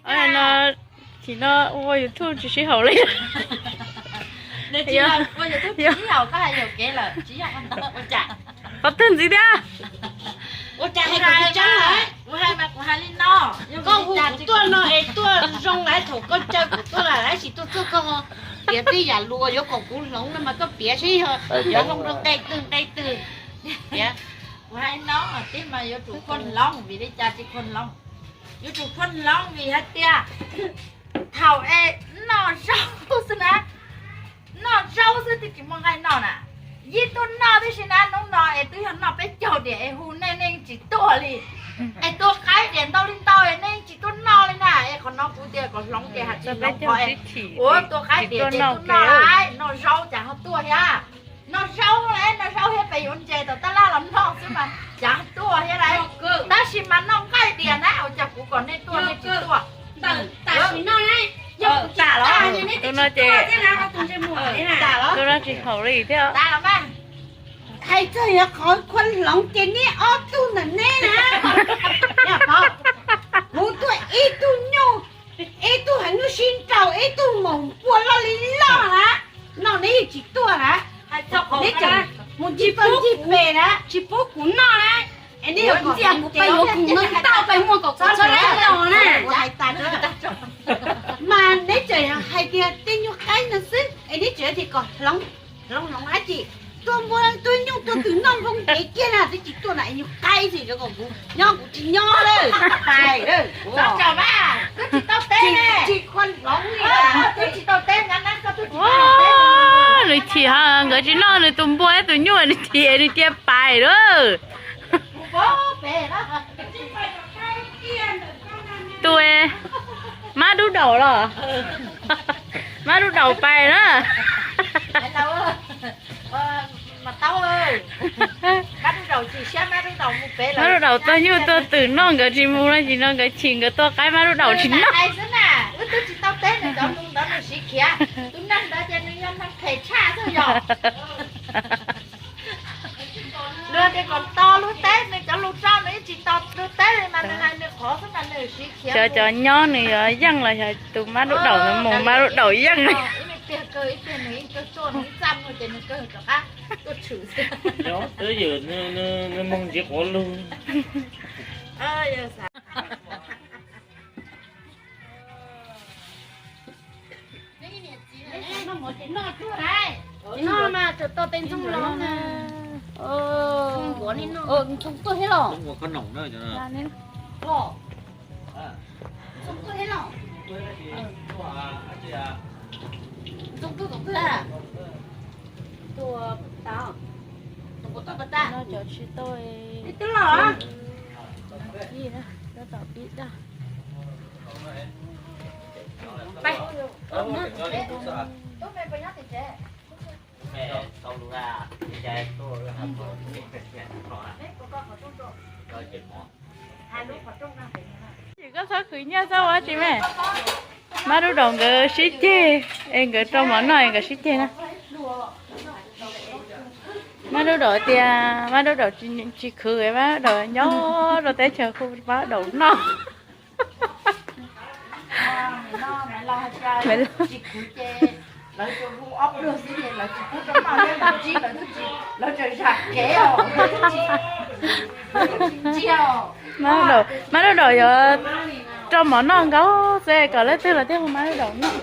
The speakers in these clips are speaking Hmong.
Ua no, chim no ua YouTube tsis sib haum li. Qhov twg ntxiv thiab? Koj hu kuv tuaj no es tuaj zoo lawm, thaum koj caw kuv tuaj lawm tab sis tuaj txog koj ho piav tej yam luag yuav kom kuv hloov no mas koj piav seb yog hloov rau nqe twg nqe twg. Kuv hais no tib mas yuav tsum khuaj hloov, vim li cas tsis khuaj hloov? Yuav tsum khuaj hloov vim hais tias thaum es noj zaub xwb na, noj zaub xwb twb tsis muaj nqaij noj na. Yeej tuaj noj tib si na, hnub no es twb yog noj peb caug diam es hu nej, nej yeej tsis tuaj li. Es tua qaib diam ntau li ntau es nej yeej tsis tuaj noj li na. Es qhov no kuv tias kom hloov ces hais tsis hloov qhov es ua tua qaib diam ces tuaj noj lawm, noj zaub cas ho tuaj thiab. Noj zaub lawm, noj zaub thiab pes yuav ntses tom tab laj los noj xwb mas cas ho tuaj thiab lawm. Tab sis mas noj nqaij diam na, ua cas kuv kom nej tuaj nej tsis tuaj? Tam sim no na, yog kuv tsis tuaj ces neb twb tsis tuaj thiab na, tus ntsej muag ne na. Tus no tsis haum li thiab. Hais txog yog qhov khuaj hloov ces neb ob tug ntawm neb na. Kuv tuaj ib tug nyuj, ib tug heev nyuj sib nraus, ib tug maum npua loj li loj na. Noj neb yeej tsis tuaj na. Neb tseem mus ncig toj ncig pes na, tsis pub kuv noj na. Es neb yuav ntxias kuv pes yuav kuv noj tau pes muag kom kuv txhob noj na. Mas neb tseem hais tias tej nyuj qaib no xwb es neb tseem tias kom hloov, hloov hloov dab tsi? Tua npua tua nyuj tua twm noj npoo kev kiag na twb tsis tuaj na, es nyuj qaib xwb yuav kom kuv nyob kuv tsis nyob lawm. Hais lawm, tsis khuaj hloov li, twb tsis tau teb na, koj twb tsis tau teb. Nws chim, nkawd tsis noj nws tus npua tus nyuj, nws chim nws cia pais lawm. Tus, mab dub daum los? Mab dub daum pais na. Mab dub daum tua nyuj tua twm noj nkawd tsis mus no, tsis no nkawd chim nkawd tua qaib mab dub daum tsis noj. Luag tias kom to lub teb, nws cov lus tso nws yeej tsis to lub teb li mas nws hais nws qhov xwb mas nws siv khiav. Cov, cov nyob nws yuav yeej los yog tus mab dub daum nws mus mab dub daum yeej. Ib pliag kawg ib pliag nws yeej kawg tuaj, nws ib txaj muag ces nws kawg rov qab tuaj tshwm xwb. Twb ywm, nws moog ntxiv quav lug. Noj mas tseem tau tej ntxoog los na. Ntxoog tuaj thiab los? Ntxoog tuaj thiab los? Ntxoog tuaj tom twg? Tua tas. Tua tas. Noj cov tsis tau. Twb los? Tab tom pib daj. Ces koj txhob khwv nyiaj txhob ua tsi me. Mab dub daum nkawd sib ceg, es nkawd rau mov noj es nkawd sib ceg na. Mab dub daum tias mab dub daum tsis khwv, mab dub daum nyob rau teb chaws hu mab dub daum noj. Mab dub daum, mab dub daum yuav rau mov noj nkaus xwb kom leej twg los thiaj hu mab dub daum noj.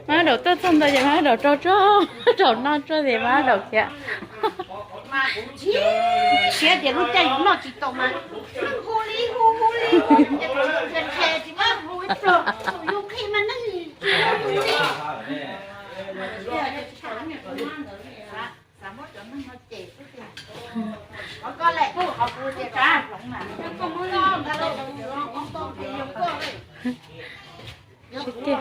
Mab dub daum tuaj txog ntawd ces mab dub daum rau tsuag, rau noj tsuag ces mab dub daum khiav. Siav tias lub caij yus noj tsis tau mas hu li hu hu li, ces tsis muaj hu ib pluag, tus yus qhia mas neeg tsis hu li. Xav muab cov neeg no cem xwb tiag. Qhov koj lem kuj qhov kuv tias koj hloov na. Sib ceg.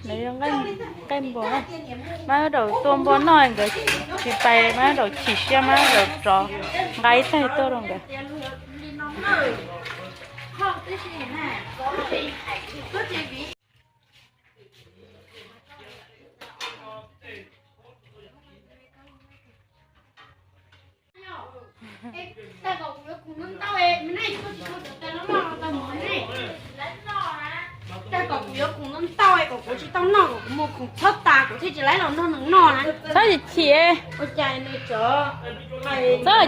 Nws yog nqaij npua na. Mab dub daum tua npua noj nkawd tsis pais, mab dub daum chim siab, mab dub daum rov nqa ib tag tuaj rau nkawd. Tag kom kuv yuav khoom ntau ntau kom kuv tsis tau noj, kom kuv muag khoom txhob tas kuv thiaj tsis laib los nrog nws noj na. Txhob chim, txhob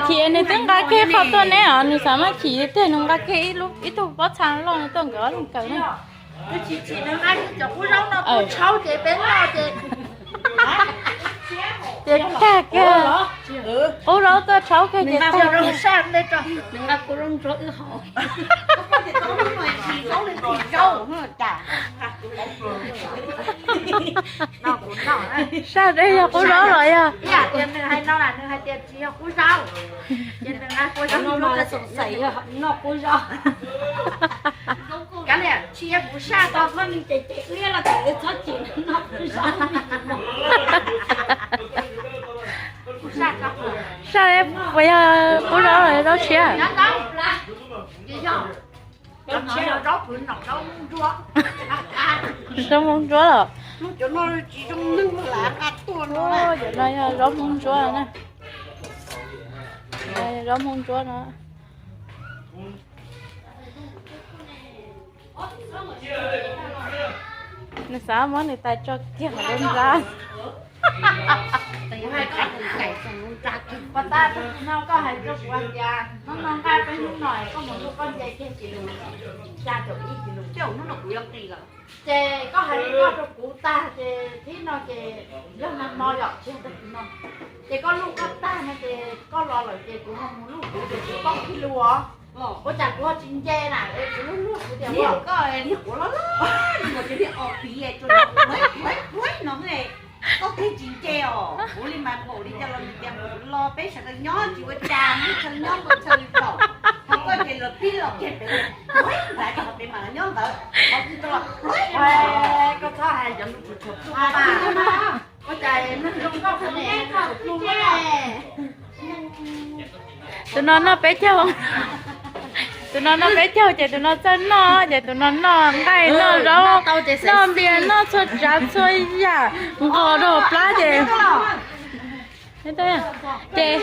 chim, nws twb nqa kiag qho tuaj neb os, nws xav mas chim tiag, nws nqa kiag ib tug pob txha loj no tuaj nkawd ob leeg kaw na. Ces tag kiag, qub zaub tuaj rhaub kiag ces tag kiag. Saj, dej yog qub zaub los yog? Saj, puas yog qub zaub los zaub tshiab? Zaub hmoob ntsuab los? Cov no yog zaub hmoob ntsuab na. Zaub hmoob ntsuab no. Nws xav muab nws tais tso kiag hauv lub nrab. Pas tas, tus no koj hais rau kuv hais tias hnub no nqaij peb hnub no koj mus luaj koj nce kiag kis lus xya caum ib kis lus. Ces koj hais li koj rau kuv tag ces thib no ces yog nag hmo yom, tsis yog tag kis no. Ces koj luaj koj tag no ces koj los lawm ces kuv ho mus luaj kuv ces kuv poob kis lus os. Ua cas kuv ho tsis nce na, es kuv luaj luaj kuv tias ua koj niag quav loj loj, niag quav tsis niag os piv, koj twb tsis nce os, kuv li mas npaum li cas los tias los peb sawv daws nyob tsis ua cas, nyob npaum chaw li tau, ho koj ces los pib los kiag pem, ntawd ces ho peb mam los nyob ntawd, ho kuv tau los koj txhob hais cov lus txhua txhua. Ua cas neeg zoo nkauj qhov no. Tus no noj peb caug, tus no noj peb caug ces tus no txawj noj ces tus no noj nqaij noj zaub noj npias noj txhua tsav txhua yam nqos rau hauv plab ces, ces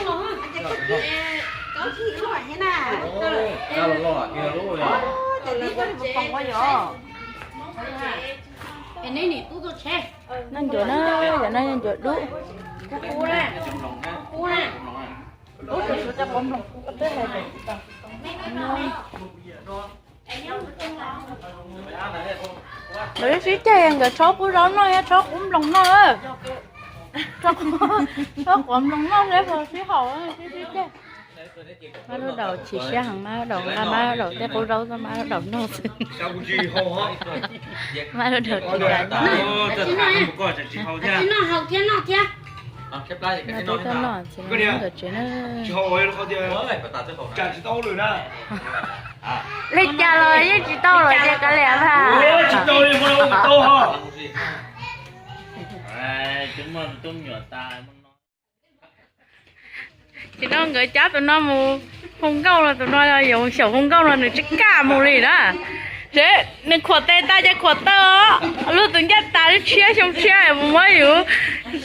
noj ncuav na, yog no noj ncuav dub. Nkawd sib caij, nkawd rhaub qub zaub noj, rhaub qub nploos noj. Rhaub quav nploos noj seb puas sib haum, sib sib caij. Mab lub daus chim siab heev, mab lub daus nqa mab lub daus tej qub zaub tuaj mab lub daus noj xwb. Mab lub daus ris kav. Noj thiab noj thiab. Noj thiab noj, txiv nkawd tsev na. Li cas los yeej tsis tau los ces kav liam mas. Tsis no nkawd cab tus no mus hu nkauj los tus no yuav xyaum hu nkauj no nws tsis kam mus li na. Nws khuam tes tas ces khuam taw os, luag tus ncaj tas lub tshiab xyoo tshiab mus muab yus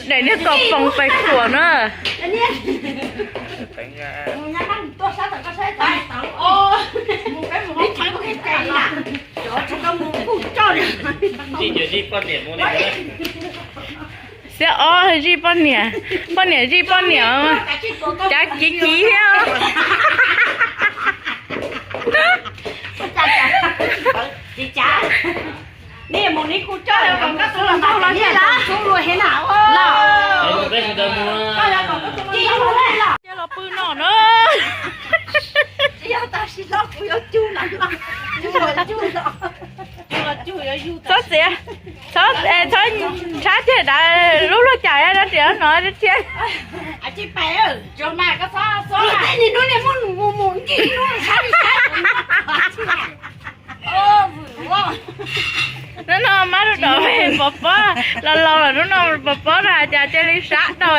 daim niag kaus poom pes khuam na. Xiab ob zij poj niam, poj niam zij poj niam, cav kiv kiv thiab. Los pw no na. Txhob txiav, txhob nrhab ceg dav lub luaj cas no thiab. Hnub no mab rau dom pov pob, los laus lawm hnub no pov pob no cas cia li sab tau.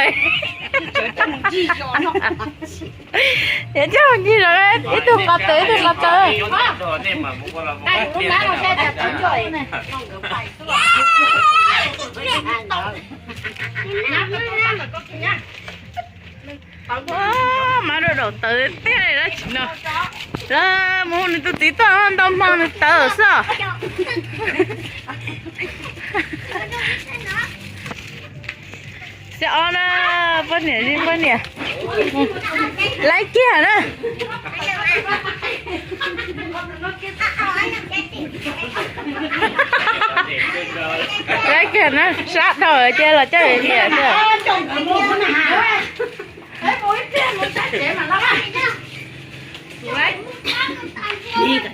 Yog coj ncig los ib tug qos tawv ib tug qos tawv. Mab dua daum tawv tiag li dab tsi no. Lawv mus hu nws tus txiv tuaj ntau hmo nws tawv xwb. Xiab ob na, poj niam, poj niam. Laib kiag na. Laib kiag na, sab dhau ces los coj niam xwb.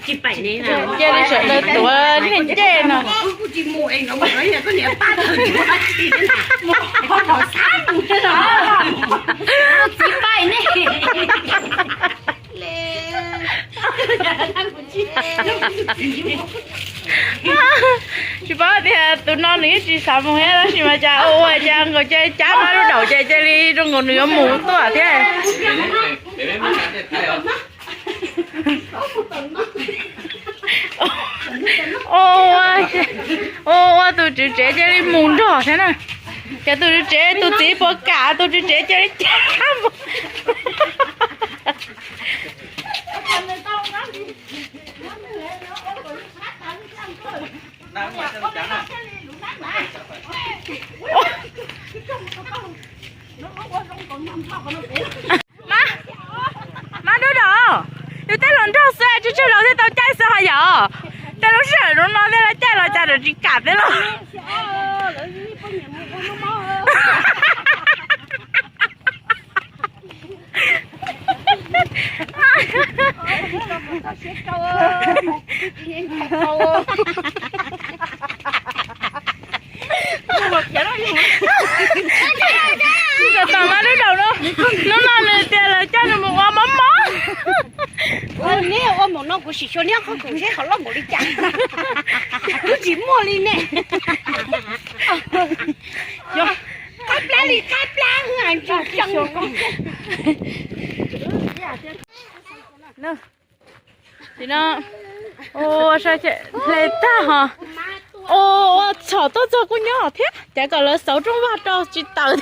Cia li sawv daws tuav niag ncej no. Tsis paub tias tus no nws yeej tsis xav mus thiab tab sis mas cas ua ua cas nkaus cia li cab mab lub daum ces cia li zoo nkaus nws yuav mus tuaj thiab. Ua ua tus tswv tsev cia li mus nrog thiab na. Ces tus tswv tsev tus txiv puas kam, tus tswv tsev cia li cab mus. Mab, mab dub dom, yus tej laus nraug xwb tsis tsawg laus thiaj tau caij xwb ho yom. Tej lub sij hawm no thiaj los caij los cas tsis kam thiab lauj. Tam mab dub dom no, hnub no nws tias lawv coj nws mus ua mov mov. Neb ua mus no kuv sim xyuas neb qhov khoom seb ho loj npaum li cas. Twb tsis muaj li ne. Qaib plab li qaib plab. Ua hle tag ho. Ua txhom tuaj txog kuj nyob thiab, cav kom lawv xauv rooj vag rau tsis tawm.